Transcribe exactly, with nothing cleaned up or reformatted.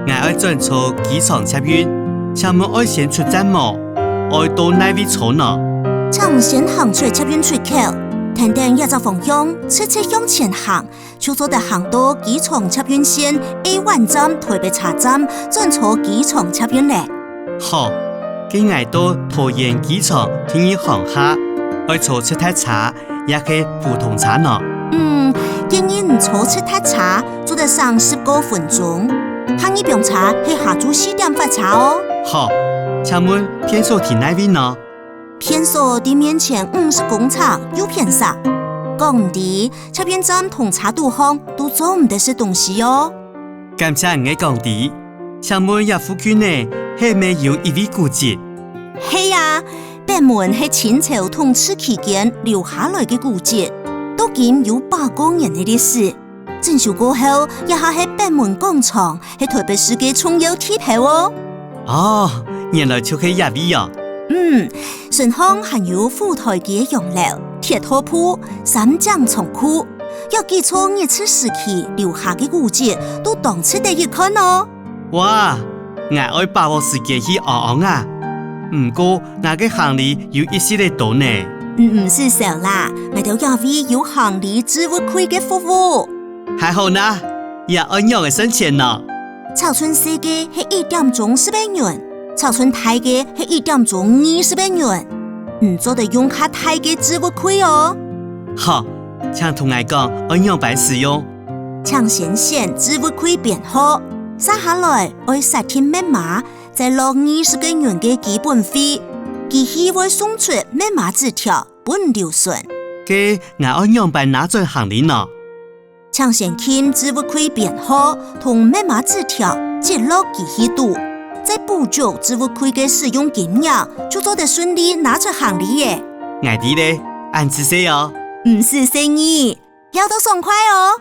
𠊎愛轉坐機場捷運，請問愛先出站無？愛到哪位坐呢？請先行出捷運出口，跈等這隻方向，直直向前行，就做得行到機場捷運線A one站臺北車站，轉坐機場捷運了。好，該𠊎到桃園機場第二航廈，愛坐直達車， 也係普通車呢？嗯，建議你坐直達車，做得省十過分鐘。下二枋車係下晝四點發車哦。好，請問便所在哪位呢？便所在面前五十公尺右片析。講毋知，捷運站同車肚項都做毋得食東西哦。感謝你个講知，請問這附近呢，係毋係有一位古蹟？係啊， 北門係清朝統治期間留下來个古蹟，到今有百過年个歷史。整修過後，這下係北門廣場，係臺北市个重要地標哦。哦，原來就係這位哦。嗯，脣項還有撫臺街洋樓、鐵道部、三井倉庫，這幾座日治時期留下个古蹟，都當值得一看哦。 哇，𠊎愛把握時間去尪尪啊！毋過𠊎个行李有一息仔多呢。你毋使愁啦，𠊎兜這位有行李置物櫃个服務。還好哪，這愛仰仔算錢呢？尺寸細个係一點鐘十個銀，尺寸大个係一點鐘二十個銀。你做得用較大个置物櫃哦。好，請同𠊎講愛仰般使用。 請先選置物櫃編號，續下來愛設定密碼，再落二十個銀个基本費，機器會送出密碼紙條分你留存。該𠊎愛仰般拿轉行李呢？請先撳置物櫃編號同密碼紙條，接落機器肚，再補足置物櫃个使用金額，就做得順利拿出行李了。𠊎知了，恁仔細哦。毋使細義， 尞到爽快哦！